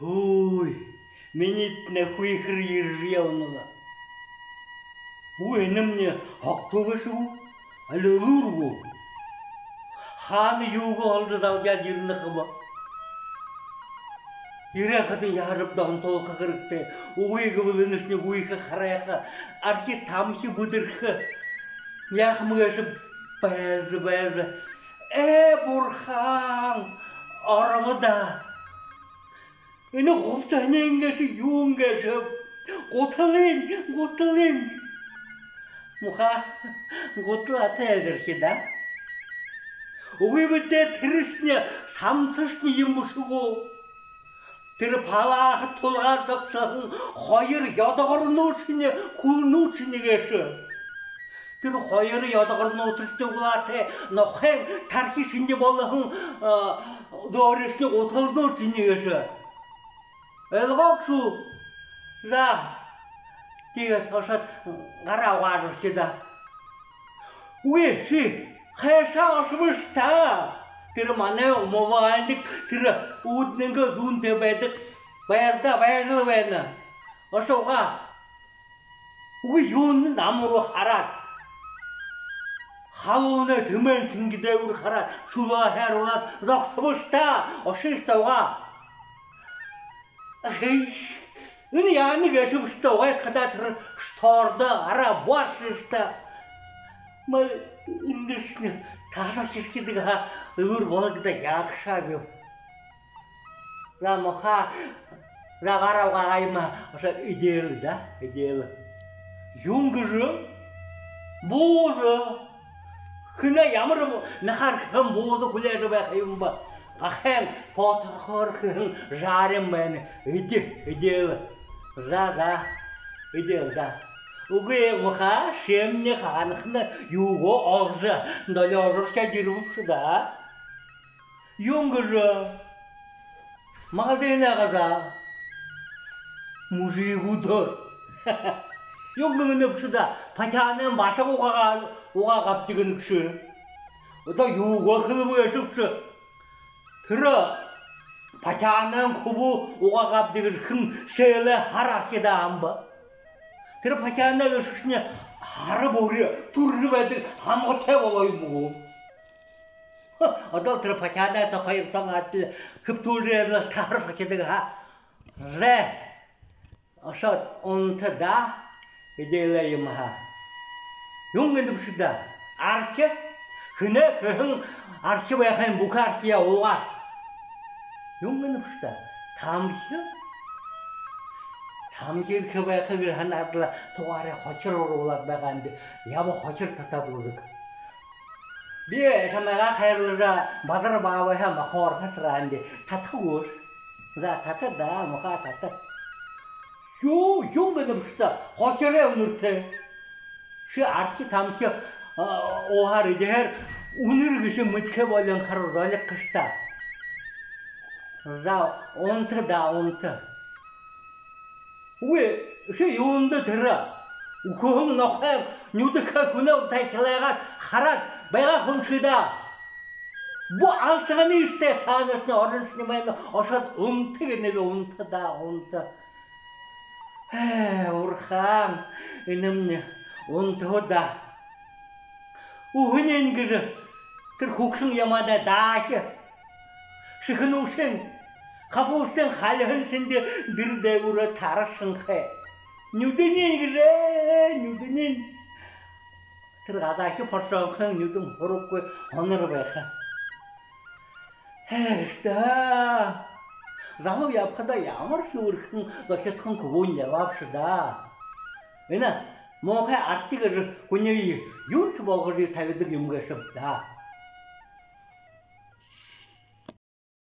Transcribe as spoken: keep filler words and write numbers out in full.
Ой, минии нохойхор ерэжэ ябана лэ. Үгы, энэмни хогто гээшэ гү, али элүүр гү? Хаана юугээ олжо залгяад ерэнэ ха бэ? Ерээ хадань яараб даа, онтолхо хэрэгтэй. Үгы гэбэл энэшни гүйхэ, харайха, архи тамхи бэдэрхэ. Яахам гээшэб, байза, байза. Ээ, бурхан, оробо даа. Энэ хубсаһаниинь гээшэ юун гээшэб? Гуталынь, гуталынь. Муха, гутал ата айлархи даа. Үгы бэдэ, тэрэшни самсашни юм бэшэ гү? Тэрэ палааха тулгаар зогсоһон хоёр ёдогорнуудшни, хүлнүүдшни гээшэ. Тэрэ хоёр ёдогорнуудшни углаатай, нохойн тархи шэнги болоһон, а, дөөришни гуталнуудшни гээшэ. Ойлгоо гүш? За. Тиигээд ошоод гараа угаажархи даа. Үгы, ши хайшаа ошобош даа. Тэрэ манай умывальник, тэрэ үүднэйнгээ зүүн тээ байдаг байрада байжал байна. Ошо угаа. Үгы, юундэ намар руу хараад, халуунай тэмээн шэнги дээгүүр хараад, шүлөө хайруулаад зогсобош даа. Ошыш даа, угаа. Эй, энэ яана гээшэбши даа, угайт хадаа тэрэ штордо гараа бууршыш даа. Мал эндэшни таһархишхидаг ха, элүүр болог даа, яагшааб. За, муха, за, гараа угаагай юм аа, ошо эдеэл даа, эдеэл. Юун гэжэ? Бууза. Хэнэй, ямар мяхаар хэһэн бууза хүлеэжэ байха юм бэ? Гахайн поторхоор хэһэн жарин байна. Эди, эдеэл. За, за. Эдеэл даа. Үгы, муха, шимни хаанахина юугээ олжо, долёожорхёод ерэбэбши даа. Юун гэжэ? Магазинаа газаа. Мүжигүүдээр. Юун гэнэбши даа, патянын башаг угаагаа-, угаагаабди гэнэ гүш. Одоо юугээ хэлэбэ гээшэбши? Тэрэ патянын хүбүү угаагаабди гэжэ хэн шэлээ, хараархи даа, ам ба. Тэрэ патяна гээшэшни хара бүри түрэжэ байдаг, һамгатай болоо юм гү? Ха, одоо тэрэ патяна тохойртон адли хэбтүүлээд лэ таһархидаг ха. Зэ. Ошоод унта даа. Эдеэлээ юм ха. Юун гэнэбши даа? Архи. Хэнэй хэһэн архи байха юм, бүхы архияа уугаа. Юун гэнэбши даа? Тамхи. Тамхи хэхэ байха гэжэ һанаад лэ тугаараа хохир оруулаад байгаа юм би. Яба, хохир татаа бү үзэг. Би шамайгаа хайрлажа, Базар баабайһаа мохоорһо асараа юм би. Татахагүйш. За, тата даа, муха, тата. Юу, юун гэнэбши даа, хохирой үнэртэй. Ши архи тамхи, а, ууһаар, эдеһээр үнэр гээшые мэдэхэ болонхоор, золиг гээшэ даа. За, унта даа, унта. Үгы, ши юундэ тэрэ үхэһэн нохой нюдэ хэ хүнэй тахилгаагаа хараад байгаа хүмши даа. Бү алсаганышта, таанашни ороншни байна, ошоод унта гэнэб, унта даа, унта. Ээ, урхан, энэмни унтаба даа. Үһэнэй гэжэ тэрэ хүгшэн ямаада даахи. Шэхэнүүшын, хапуустын халиһан шэнги дэрэ дээгүүрээ тарашанхай. Нюдэнэй гэжэ, нюдэнэй. Тэрэ гадаахи поршоонхын нюдэн һураггүй, һонор байха. Хээш даа. Залуу ябахада ямаршье үргэн зохидхон хүбүүн ябаабши даа. Энэ муухай архи гэжэ хүниие юуншье болгожо табидаг юм гээшэб даа.